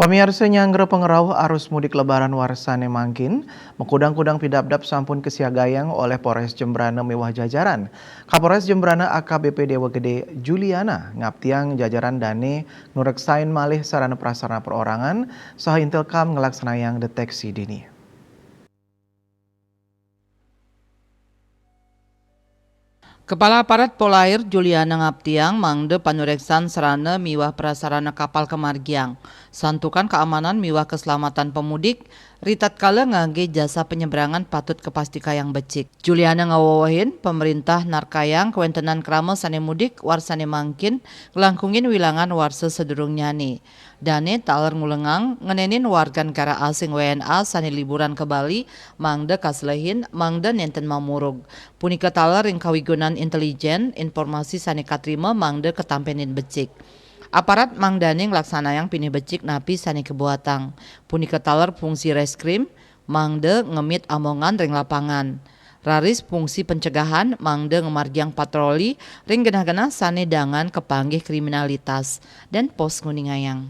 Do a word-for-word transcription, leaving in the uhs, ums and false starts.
Pamiarsa, nyanggra pangrauh arus mudik Lebaran warsane mangkin, makudang-kudang pidabdab sampun kasiagayang oleh Polres Jembrana miwah jajaran. Kapolres Jembrana A K B P Dewa Gede Juliana ngaptiang jajaran dane nureksain malih sarana prasarana perorangan saha Intelkam ngelaksanayang deteksi dini. Kepala Aparat Polair Juliana ngaptiang mangda panureksan sarana miwah prasarana kapal kamargiang. Santukan keamanan miwah keselamatan pemudik, ritatkala ngangge jasa penyeberangan patut kapastikayang becik. Juliana ngawewehin, pemerintah narkayang kawentenan krama sane mudik warsane mangkin nglangkungin wilangan warsa sadurungnyane. Dane taler ngulengang ngenenin warga negara asing W N A sane liburan ka Bali mangda kaselehin mangda nenten mamurug. Punika taler ring kawigunan intelijen, informasi sane katrima mangda katampenin becik. Aparat mangdane nglaksanayang pinih becik napi sane kabuatang. Punika taler fungsi reskrim mangda ngemit amongan ring lapangan. Raris fungsi pencegahan mangda ngamargiang patroli ring genah-genah sane dangan kapanggih kriminalitas. Dan Pos nguningayang.